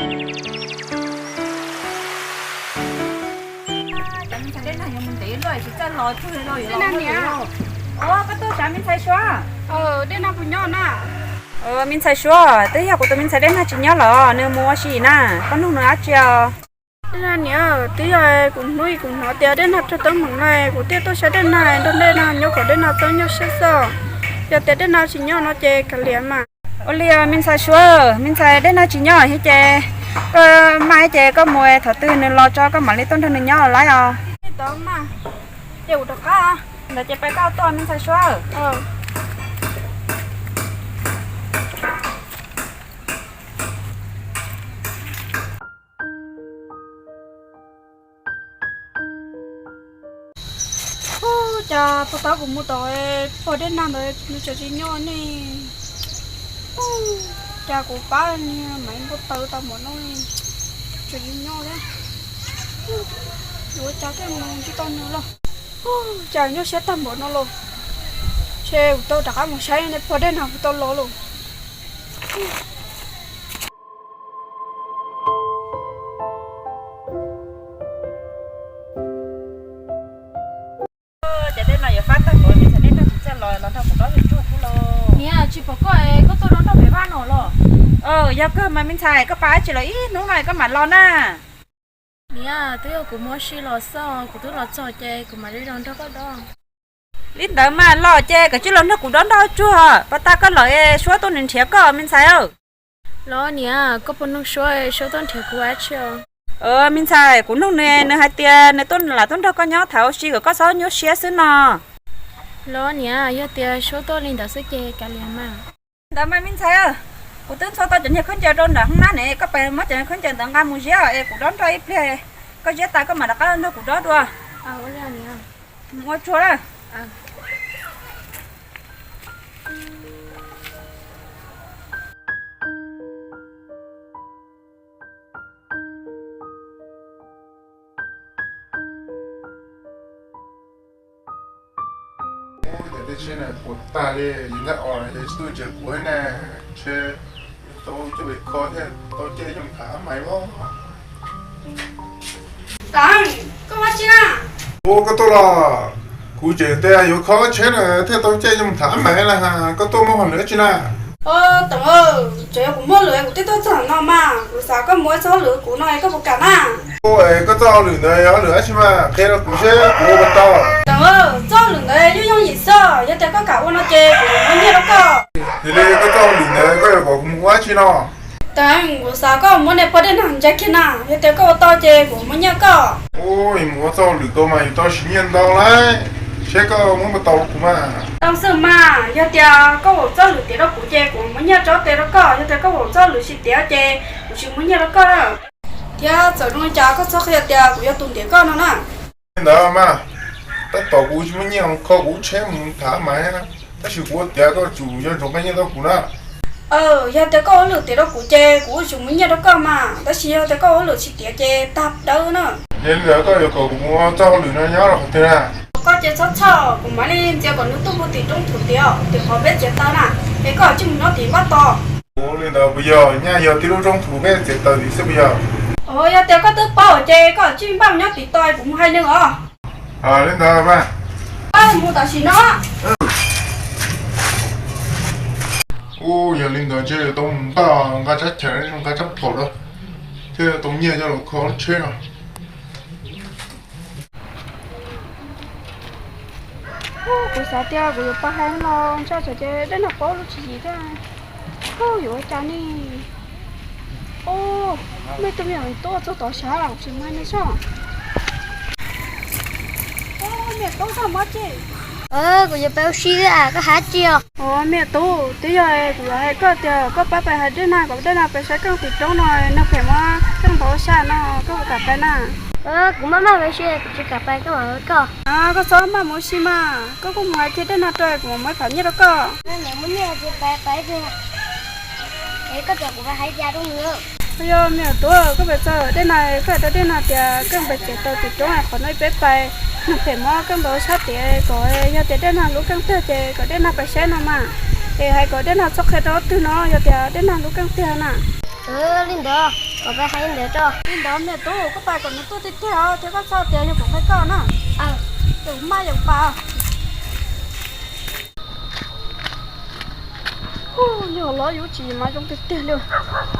Cov me ntxhais Dej Nag yuav mus ntev luaj tsis txawj los tsuag li los yuav los. Ua koj tuaj sav me ntxhais Suav. Dej Nag puas nyob na? Me ntxhais Suav, twb yog kuv tus me ntxhais Dej Nag tsis nyob los nws mus ua si na, koj nug nws dab tsi os? Dej Nag niam, twb yog kuv hnub kuv hnov tias Dej Nag raug teeb meem no, kuv thiaj tuaj saib Dej Nag nrog Dej Nag nyob kom Dej Nag txhob nyuaj siab xwb. Yog tias Dej Nag tsis nyob no ces kav liam mas. Ua li me ntxhais Suav, me ntxhais Dej Nag tsis nyob thiab ces koj maj ces koj mus, thaum twg nws los tso koj mam li tuaj nrog nws nyob lawm os. Ces kuv rov qab, ntawd ces pais koj tuaj me ntxhais Suav. Ub, cas puag ta kuv mus tom pog Dej Nag ntawd nws tseem tsis nyob ne. Ub, cas kuv pab niag Maiv Npauj Taws tau npaum no tseem tsis nyob thiab. Yuav ua cas thiaj mus ntsib tau nws los? Ub, cas nyuaj siab tag npaum no los. Ntshe kuv tau rov qab mus saib pog Dej Nag puas tau los los. Ces tej no yuav fab tag npaum me ntxhais Dej Nag tsis txawj los, los nrog kuv dob tsuag thiab los. Niam, tsis pom koj, koj tuaj rau nrog pem vaj no los? Yog kawg mas me ntxhais, koj pab dab tsi los ib hnub no koj mam los na? Niam, twb yog kuv mus ua si los xwb, kuv twb los txog ces kuv mam li los nrog koj dob. Li ntawd mas los ces koj cia li los nrog kuv dob nrog tsuag, puag ta koj los es Suab tuaj nrhiav koj me ntxhais. Los niam, koj puas nug Suab, Suab tuaj nrhiav kuv dab tsi os? Me ntxhais, kuv nug nws, nws hais tias nws tuaj lam tuaj nrog koj nyob tham ua si kom koj txhob nyuaj siab xwb no. Los niam, yog tias Suab tuaj li ntawd xwb ces kav liam mas. Ntawd mas me ntxhais, kuv twb ntxhua tau cov niag khaub ncaws rau nram hoob nab ne, koj pab muab cov niag khaub ncaws ntawd nqa mus ziab es kuv dob nrog ib pliag, koj ziab tas koj mam rov qab nrog kuv dob dua. Mus ua tsuag lawm. Ub, cov teb tsheb no puas tag li, yus nqa os yus tsis tuaj tseem kuv na, tsheb tau coj pem kho thiab tau caij yooj tham maiv os. Ub, koj tuaj los? Kuv tseem tias yuav kho tsheb na thiaj tau caij yooj tham maiv na, koj tuaj muaj hauj lwm dab tsi na? Tseem yog kuv muaj hauj lwm kuv thiaj tuaj txog no mas, kuv xav koj muab txoj hauj lwm kuv no koj puas kam na? Ub, es koj txoj hauj lwm ntawd yog hauj lwm dab tsi mas qhia rau kuv seb kuv ua puas tau. Tseem, txoj hauj lwm ntawd yooj yooj yim xwb, yog tias koj kam ua no ces kuv muab nyiaj rau koj. Yog li koj txoj hauj lwm ntawd koj yuav kom kuv mus ua dab tsi no? Tseem, kuv xav koj muab niag pog Dej Nag ntsia kiag na, yog tias koj ua tau ces kuv muab nyiaj koj. Ub, yus mus ua txoj hauj lwm tau mas yus tau siv nyiaj ntau lauj, seb koj muab puas tau rau kuv mas. Tau xwb mas, yog tias koj ua txoj hauj lwm tiav rau kuv ces kuv muab nyiaj tso tes rau koj, yog tias koj ua txoj hauj lwm tsis tiav ces kuv tsis muab nyiaj rau koj. Thiab txawm zoo li cas koj txhob qhia tias kuv yog tus ntiav koj no na. Li ntawd mas, tab tom kuv tsis muaj nyiaj kho kuv lub tsheb mus tham maiv, tab sis kuv ua tiav koj tsum nco ntsoov nqa nyiaj rau kuv na. Yog tias koj ua hauj lwm tiav rau kuv ces kuv tsum muab nyiaj rau koj mas, tab sis yog tias koj ua hauj lwm tsis tiav ces tag dawb na. Yog li ntawd koj yuav kom kuv mus ua txoj hauj lwm no nyob rau qhov twg na? Koj ces txhob txhawj, kuv mam li ntxias kom nws tuaj puag tim roob Thuv tim, tim qhov peb txiav taws na, es koj tsij mus nyob tim npaj tos. Ua li ntawd puas yog? Nyaj yog tib lub roob Thuv peb txiav taws tim xwb puas yog? Yog tias koj twb paub ces koj tsij npaj mus nyob tim tos kuv mus hais nws os. Li ntawd mas. Mus tam sim no. Ub, yog li ntawd ntshe yuav tau mus npaj nqa tsab chaw, nqa tsab phaum lawm, thiaj tau nyiaj coj los kho lub tsheb no. Kuv xav tias kuv yuav pab hais no, ntshe tsam ces Dej Nag paub lub tswv yim thiab. Ub, yuav ua cas ne? Ub, muaj ib tug me nyuam tub txog tod sav, kuv tsis mus hais nws tso. Ub, me nyuam tub, koj mob tsi? Kuv yuav pab ua si, koj hais tsi os? Ub, me nyuam tub, twb yog kuv yuav hais koj tias koj pab pais hais Dej Nag kom Dej Nag pais saib keej tim roob no, nws phem mob keej npaum ua si no, koj puas kam pais na? Kuv maj maj mus ua si, kuv tsis kam pais, koj mam ua koj. Koj txhob maj mus ua si mas, koj kuj mus hais kiag Dej Nag rau, kuv mam muab ib phav nyiaj rau koj. Lawv muaj nyiaj ces pais, pais tiag. Es koj coj kuv pais hais cas rau nws? Yog me nyuam tub, koj pais txog Dej Nag, koj hais rau Dej Nag tias koj pais txiav taws tim roob, qhov no peb pais, nws phem mob keej npaum ua si tiag, kom yog tias Dej Nag lub keej tiag ces kom Dej Nag pais saib no mas. Es hais kom Dej Nag txhob qhia rau leej twg no yog tias Dej Nag lub keej tiag na. Li ntawd. Kom pais hais li ntawd tso. Li ntawd me tub, koj pais kom nws tuaj tiag tiag os, thiab koj txhob tias yog kuv qhia koj na. Aw, tus maj yam pas. Yog los yuav tsis mas zoo tiag tiag li.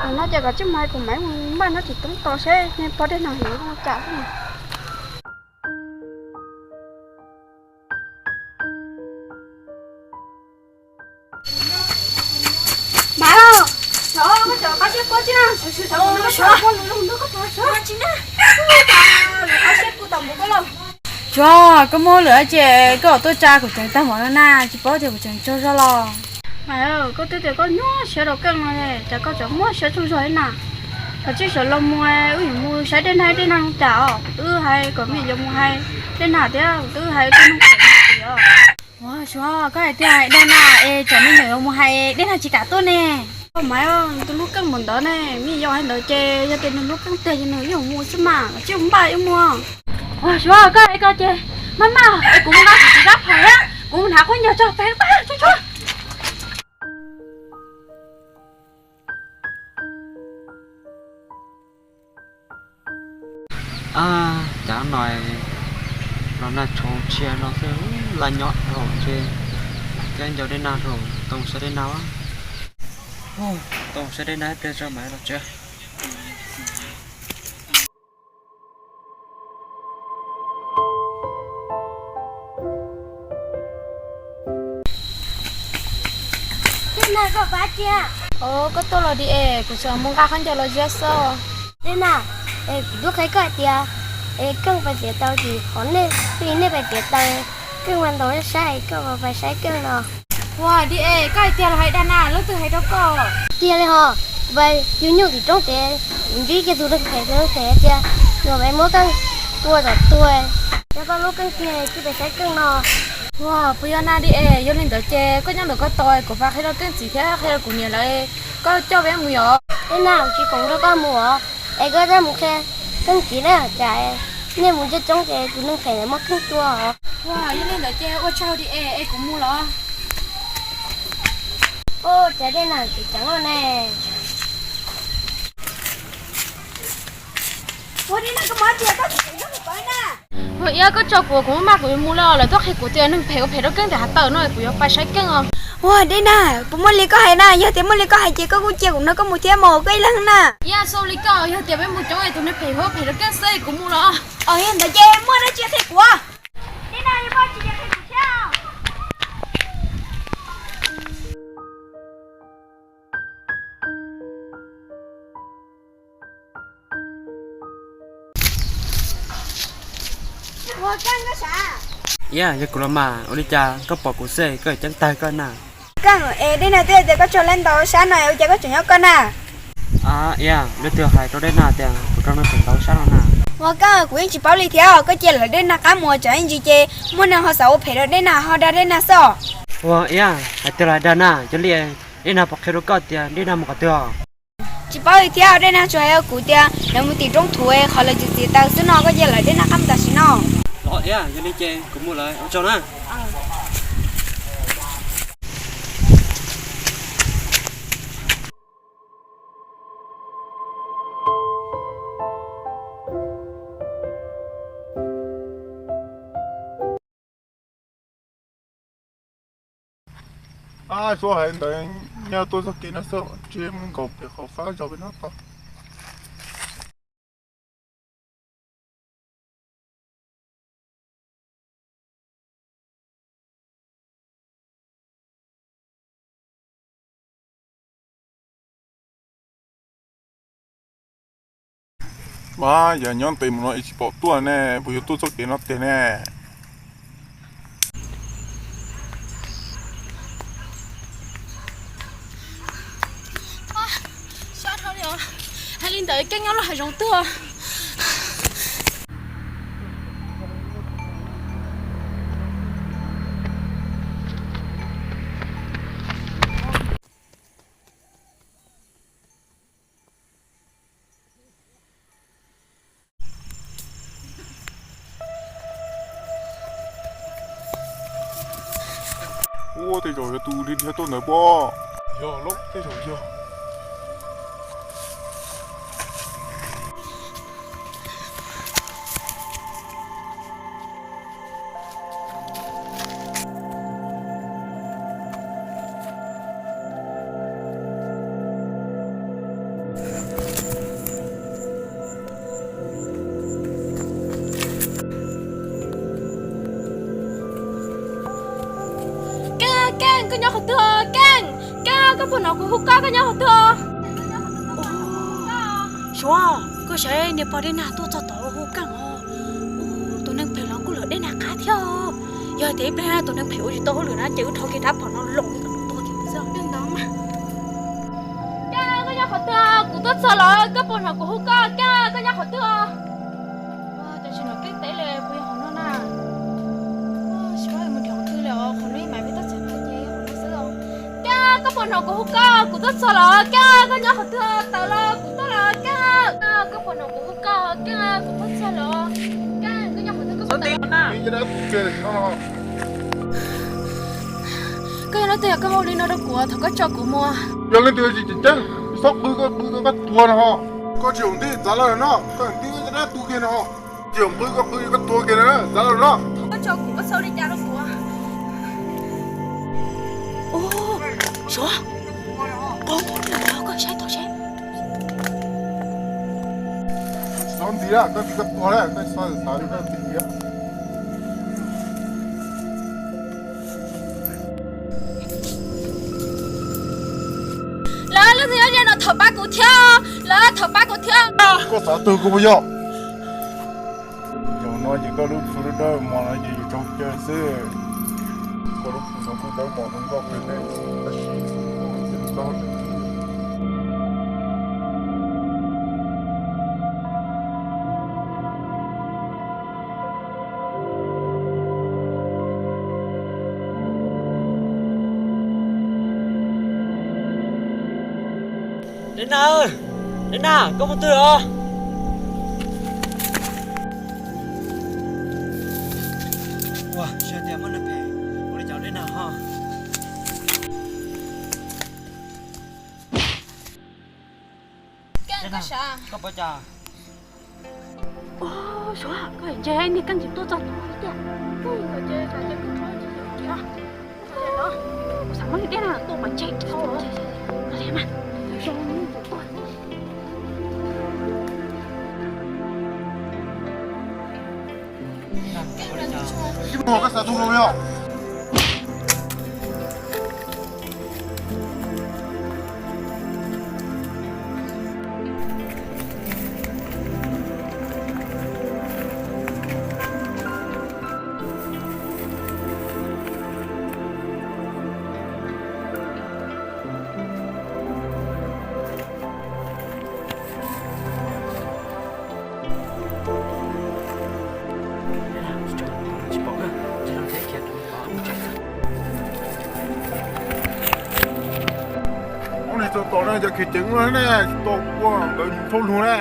Nim no ces kom tsij mus hais kuv Maiv, Maiv nrog Txiv Toob tos seb nej pog dej nag yuav zoo cas xwb. Maiv, koj cov qab siab puab tsi na, suav, koj muab lwm ua tau mus koj los. Suav, koj muab lwm ces koj tuaj tsa kuv tseem tag npaum no na, tsis paub tias kuv tseem tsaug zog los. Maiv, koj twb tias koj nyuaj siab rau Keej no, cas koj tseem muaj siab tsaug zog li na? Koj tsij sawv los mus, wb yuav mus saib dej nag, dej nag zoo cas os. Kuv twb hais kom me nyuam yaus mus hais dej nag thiab, kuv twb hais tus neeg phem no tias, ua, Suav, koj hais tias hais dej nag es tsam me nyuam yaus mus hais dej nag tsis kam tuaj ne. Koj Maiv, tus hlub Keej npaum ntawd ne, me nyuam yaus hais ntawd ces yog tias nws hlub Keej tiag ces nws yeej mus xwb mas, koj tsij mus npaj wb mus. Ua, Suav, koj hais ko ces maj maj es kuv mus nqa kuv tus rab phom thiab kuv mus hnav khaub ncaws tso, peb pab tsuag tsuag. Ab, cas no los nag tshauv tshia no xwb, laj nyob dhau ces thiab ncaus dej nag dhau, tau saib dej nag. Tau saib dej nag ib pliag tso mam los tsev. Dej nag, koj pab cia. Os, koj tuaj los di es, kuv tseem mus nqa khaub ncaws los ziab xwb. Dej nag, es kuv twb qhia koj hais tias es Keej pais tiav taws ces qhov nej, twb yog nej pais tiav taws, Keej mas ntaus saib, koj pais saib Keej no. Ua, di es, koj hais tiag los hais dag na, leej twg hais rau koj? Tiag li hos, pais yug nyuj tim roob ces kuv ntsib kiag tus neeg phem, tus neeg phem tias yuav pais muab Keej tua tom tuag. Yog koj hlub Keej tiag, cia pais saib Keej no. Ua, puas yog na di es, yog li ntawd ces koj nyob ntawm koj tos, kuv mam qhia rau Keej txiv thiab qhia rau kuv niam lawv, koj coj peb mus yom. Dej nag, kuv tsis khoom nrog koj mus os, es koj coj mus qhia Keej txiv na, cas nej mus coob coob ces tus neeg phem muab Keej tua os. Ua, yog li ntawd ces ua tsaug di es, es kuv mus los. Ua, cas Dej Nag tseem ceev ne. Ua, Dej Nag, koj mus dab tsi koj tseem ceev nrog kuv pab na? Ua, Iab, koj tso kuv, kuv maj maj kuv yuav mus lawm, lawv tuaj qhia kuv tias neeg phem ua phem rau Keej nram hav tawm no, kuv yuav pais saib Keej os. Ua, Dej Nag, puas muaj li koj hais na? Yog tias muaj li koj hais ces koj kuj cia kuv nrog koj mus thiab mas, koj ib leeg na. Iab, xav li koj, yog tias peb mus coob es tus neeg phem ua phem rau Keej xwb, kuv mus los. Yog ntawd ces muaj dab tsi qhia kuv. Dej Nag, yog koj tsis qhia kuv thiab. Iab, yog kuv los mas, ua li cas koj pom kuv xwb koj ceeb tag koj na? Keej, es Dej Nag twb hais tias koj raug lawv ntaus sab no, ua cas koj tseem nyob koj na? Iab, leej twg hais rau Dej Nag tias kuv raug neeg phem ntaus sab no na? Ua Keej, kuv yeej tsis paub li thiab, koj cia lawv Dej Nag qab mus, tsam ib ntsis ces muaj neeg ho xav ua phem rau Dej Nag ho dag Dej Nag xwb os. Ua Iab, hais tiag los dag na, yog li Dej Nag puas qhia rau koj tias Dej Nag mus qhov twg os? Tsis paub li thiab, Dej Nag tsuas hais rau kuv tias lawv mus tim roob thuv qhov lawv txiav txiav taws xwb no, koj cia lawv Dej Nag qab mus tam sim no. Los Iab, yog li ces kuv mus lawm, ua tsaug na. Ab, suav hais ntawd, nyob tuaj txoj kev no xwb, tsis mus nkaum pem qhov fab zos pem no tod. Mas yog nyob ntev mus no es tsis pom tuaj ne, puas yuav tuaj txoj kev no tiag ne? Hais li ntawd Keej nyob lub hav zoov tuag. Ua, tej zaum yog tus dhia dhia tuaj ntawd pob. Yog los, tej zaum yog. Koj nyob qhov twg os Keej? Keej, koj puas hnov kuv hu koj, koj nyob qhov twg os? Suav, koj saib niag pog Dej Nag tuaj txog tod hu Keej os. Tus neeg phem los kuj lawm Dej Nag qab thiab. Yog tias ib pliag tus neeg phem ua tsis tau hauj lwm na ces wb rho kiag rab phom no loos li kom nws tuag kiag xwb. Keej, koj nyob qhov twg? Kuv tuaj txog lawm, koj puas hnov kuv hu koj? Keej, koj nyob qhov twg os? Ua cas tsis hnov Keej teb li, puas yog qhov no na? Ua, tsis paub mus nrhiav qhov twg li os, qhov no ib mas peb tuaj txog tod ces qhov no xwb os. Keej, koj puas hnov kuv hu koj? Kuv tuaj txog lawm. Keej, koj nyob qhov twg? Tawm los, kuv tuaj lawm. Keej, koj puas hnov kuv hu koj? Keej, kuv tuaj txog lawm. Keej, koj nyob qhov twg? Koj puas tawm? Koj yog leej twg, koj hu li no rau kuv, thov koj tso kuv mus. Yog leej twg tsis tseem ceeb, txhob qw, koj qw koj tuag no. Koj tsis txhob ntij, txav los no, koj ntij koj dab tuag kiag no. Tsis txhob qw, koj qw koj tuag kiag na, txav los no. Koj tso kuv, koj xav li cas rau kuv? Ua, Suav, pom koj saib tod seb. Txhob ntij, koj ntij koj tuag na, koj xav li koj ntij. Lawv, leej twg nyob ze no thov pab kuv thiab, lawv thov pab kuv thiab. Koj xav twg kuv puas yog? Zaum no ces koj lub txhua lub dawb mos no ces yuav tsoo caw xwb. Koj lub txhua lub dawb mos no nkauj kawg ne, tab sis koj tsis txhob. Dej Nag, Dej Nag, koj mus twg os? Ua, xyov tias muaj neeg phem ua li cas Dej Nag ho. Dej Nag, koj pom cas? Ua, Suav, koj ntshe niag Keej tsis tuaj txog tod tiag. Keej tsis tuaj txog tod, kuv xav muab niag Dej Nag tua pov tseg rau. Ib mus koj xav tu lus yog. Ua li txog tom no yog khiav ceev ne, tsis tau ua nkawd mus thauj lug ne.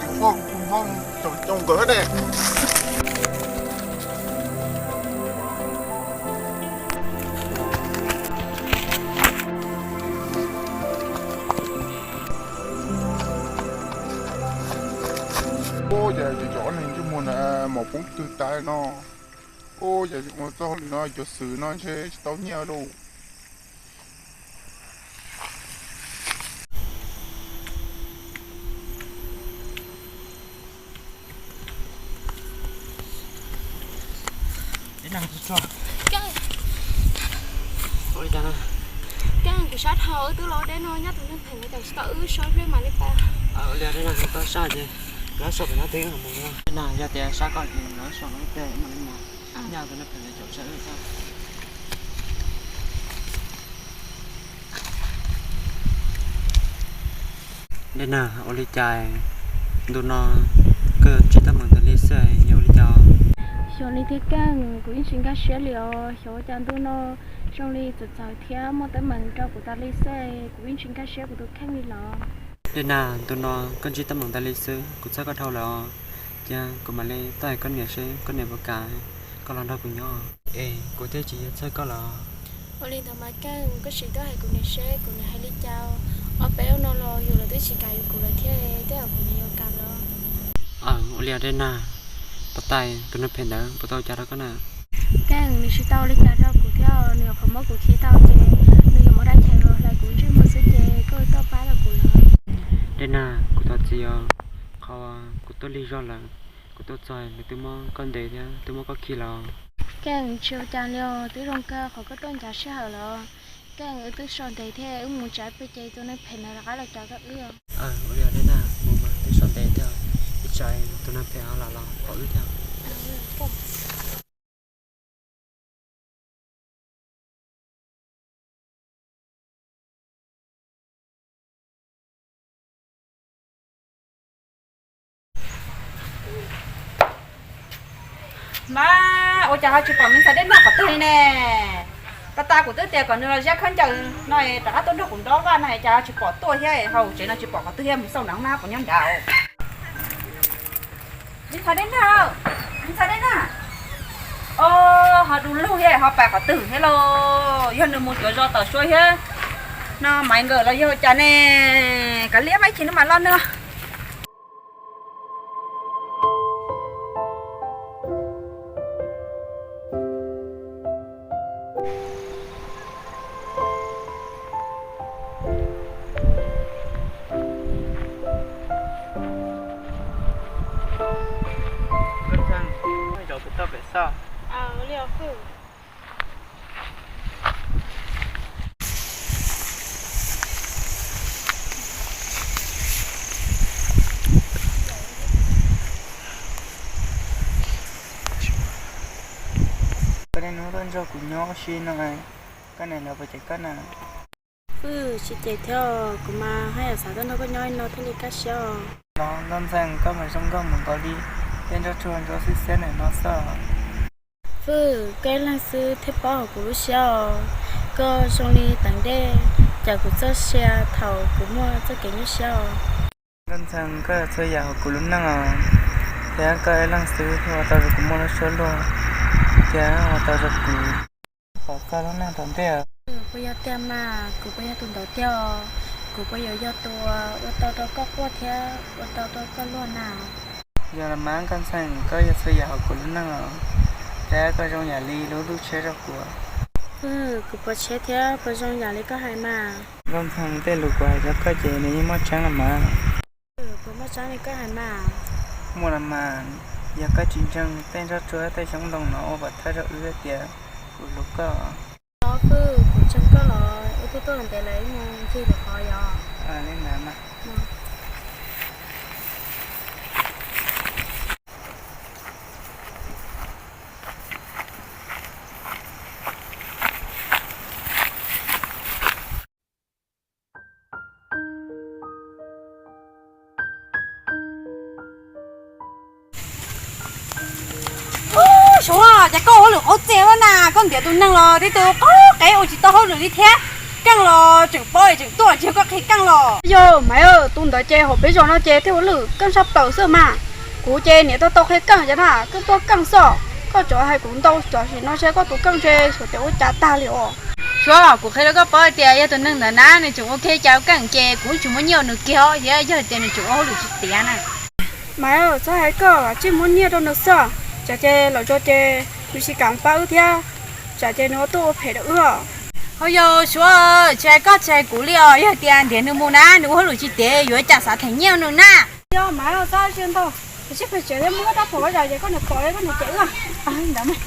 Tus no tseem muab cov nkawd ne. Ua cas cov neeg ntsej muag na mos poob twg tas no. Ua cas ua txoj hauj lwm no cov xwm no ntshe tsis tau nyiaj lauj. Dej Nag, kuv sab dhau, wb twb los deb no nyob tus neeg phem no cas tsis tau wb so pliag mam li pab. Ua li Dej Nag, koj sab ces lawv so pem no twb mus. Dej Nag, yog tias sab koj ces lawv so no tej mam li mus. Nyaj tus neeg phem no caum sab wb xwb. Dej Nag, ua li cas ntu no koj yuav ntsib teeb meem tas li xwb, yog ua li cas? Xyov li tiag Keej, kuv yeej tsis nkag siab li os. Xyov ua cas ntu no zoo li txawv txawv thiab muaj teeb meem rau kuv tas li xwb, kuv yeej tsis nkag siab kuv tus kheej li los. Dej Nag, ntu no koj ntsib teeb meem tas li xwb, kuv txhawj koj dhau lawm os. Cia kuv mam li tuaj hais koj niam seb koj niam puas kam koj los nrog kuv nyob. Es kuv thiaj tsis yuav txhawj koj los. Ua li ntawd mas Keej, koj sim tuaj hais kuv niam seb kuv niam hais li cas. Ob peb hnub no los yus los twb tsis kam yuav kuv lawm thiab, tej zaum kuv niam yuav kam los. Ua li Dej Nag, pab tais tus neeg phem ntawd puas tau cas rau koj na? Keej, nws tsis tau li cas rau kuv thiab, nws nyuam qhuav muab kuv khi tau ces nws yuav muab dab tsi los hlais kuv ntsej muag xwb ces koj tau pab rau kuv lawm. Dej Nag, kuv thov txim os, qhov kuv tuaj lig zog lawm, kuv tuaj txog nws twb muab koj ntes thiab twb muab koj khi los. Keej, tsis ua cas li os, twb zoo kawg qhov koj tuaj ncav sij hawm los. Keej, wb twb so ntev thiab, wb mus tsev pem ces tus neeg phem ntawd rov qab los cav koj wb. Ua li Dej Nag, mus mas twb so ntev thiab, ib tsam tus neeg phem ho los los pom wb thiab. Mas ua cas ho tsis pom me ntxhais Dej Nag qhov twg li ne? Pas tas kuv twb tias kom nws los ziab khaub ncaws no rov qab tuaj nrog kuv nrog vaj no cas ho tsis pom tuaj thiab, hauv tsev no tsis pom qhov twg thiab, mus xauj nrad mas puas nyob nrad. Me ntxhais Dej Nag, me ntxhais Dej Nag. Os, ho du lug thiab ho pais qhov twg thiab lauj? Yog nws mus cuav zos tom Suav thiab no, Maiv nkawd los yog cas ne? Kav liam, ib chim no mam los nws. Koj niaj hnub tuaj nrog kuv nyob ua si no, koj niam lawv puas cem koj na? Fwj, tsis cem thiab, kuv mas haj yam xav tuaj nrog koj nyob li no thiaj li kaj siab os. Los Nkauj Ntxhee, koj mas zoo nkauj mus nkaus li tej nroj tsuag ntsuab xiab xiab ntawm no xwb. Fwj, koj ib leeg xwb thiaj paub hauv kuv lub siab os. Koj zoo li teev dej, cawm kuv txoj sia thaum kuv muaj txoj kev nyuaj siab os. Nkauj Ntxhee, koj yog txhua yam hauv kuv lub neej os, thiab koj ib leeg xwb thiaj ua tau rau kuv muaj lub suab luag, thiab ua tau rau kuv pom txog lub neej tom ntej. Puas yog tiag mas? Kuv puas yog tus ntawd tiag os? Kuv puas yuav yog tus uas ua tau rau koj quaj thiab ua tau rau koj luag na? Yog los mas Nkauj Ntxhee, koj yog txhua yam hauv kuv lub neej os, thiab koj zoo yam li lub ntuj tshiab rau kuv. Fwj, kuv puas tshiab thiab puas zoo yam li koj hais mas? Nkauj Ntxhee, tej lus kuv hais rau koj ces nws yeej muaj tseeb los mas. Puas muaj tseeb li koj hais mas? Muaj los mas, yog koj tsis ntseeg tej nroj tsuag tej xyoob ntoo no ua pov thawj rau wb tias kuv hlub koj. Fwj, kuv ntseeg koj los wb twb tuaj ntev lawm, wb mus ncig lwm qhov yom. Li ntawd mas. Suav, ces koj ua hauj lwm qaub txia ua na, koj ntiav tus neeg los tib tug qaub qev ua tsis tau hauj lwm li thiab. Keej los tseem paub es tseem tuaj tsis yog koj qhia Keej los. Yog mas, tus ntawd ces hauv peb zos no ces thiaj ua lwm Keej sab plaws xwb mas. Kuv ces niam tau tau qhia Keej cov na, Keej tuaj Keej xwb. Koj txhob hais kuv ntau, tam sim no saib koj tus Keej ces suav ces ua cas tag li os. Suav, kuv qhia rau koj paub tias yog tus neeg ntawd na nws tseem ua Keej ces kuv tsis muab nyiaj nws kiag thiab, yog tias nws tseem ua hauj lwm tsis tiav na. Mas txhob hais koj, tsis muab nyiaj rau nws xwb, tsam ces lwm zaus ces nws tsis kam pab wb thiab, tsam ces nws tuaj ua phem rau wb. Ho yog Suav, tsis hais koj tsis hais kuv li os, yog tias ntiav nws mus na nws ua hauj lwm tsis tiav yuav cas xav them nyiaj nws na. Yog mas txhob hais ntau, sib pes tsev thiab muab rab phom koj zais ces koj niam pom li koj niam cem wb ntawd.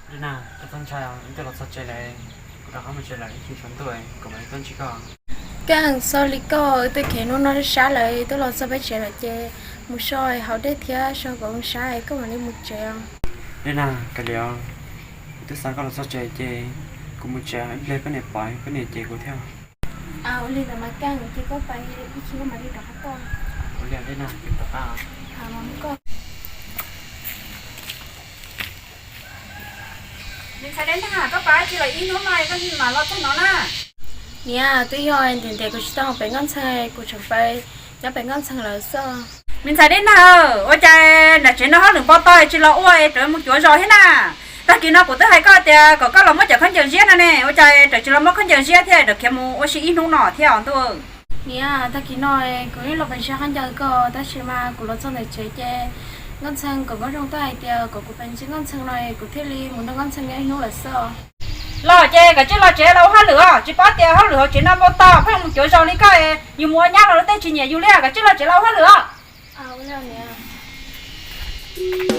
Dej Nag, koj txhob ntshai, wb twb los txog tsev lawm, kuv rov qab mus tsev lawm, ib chim tshav ntuj kuv mam li tuaj ntsib koj. Keej, txhob li koj, wb twb khiav hnub no sab sab lawm, twb los txog peb tsev lawm ces mus so haus dej thiab so kom zoo sab koj mam li mus tsev os. Dej Nag, kav liam, kuv twb xa koj los txog tsev ces kuv mus tsev, ib pliag koj niam pom koj niam cem kuv thiab. Ua li ntawd mas Keej, ces koj pais ib chim koj mam li rov qab tuaj. Ua li Dej Nag, kuv rov qab. Mus koj. Me ntxhais Dej Nag, koj pab tsis los ib hnub no koj mam los txog no na. Niam, twb yog ntiam ntiam kuv tsis tau pem Nkauj Ntxhee, kuv tseem pab nyob pem Nkauj Ntxhee lawm xwb. Me ntxhais Dej Nag, ua cas nram tsev no hauj lwm npau taws tsis los ua es rov mus cuav zos thiab na? Tag kis no kuv twb hais koj tias kom koj los muab cov khaub ncaws ziab no ne, ua cas rov tsis los muab khaub ncaws ziab thiab rov khiav mus ua si ib hnub no thiab os ntuj? Niam, tag kis no kuv yeej los pem ntsia khaub ncaws ko, tab sis mas kuv los txog ntawm tsev ces Nkauj Ntxhee kom Nkauj Zoo tuaj hais tias kom kuv pem ntsia Nkauj Ntxhee no, kuv thiaj li mus nrog Nkauj Ntxhee nyob ib hnub lawm xwb. Los ces koj tsij los tsev los ua hauj lwm os, tsis paub tias hauj lwm hauv tsev no npau taws, pheej mus cuav zos li koj es yus mus ua nyab los luag tej tsis nyiam yus li. Koj tsij los tsev los ua hauj lwm os.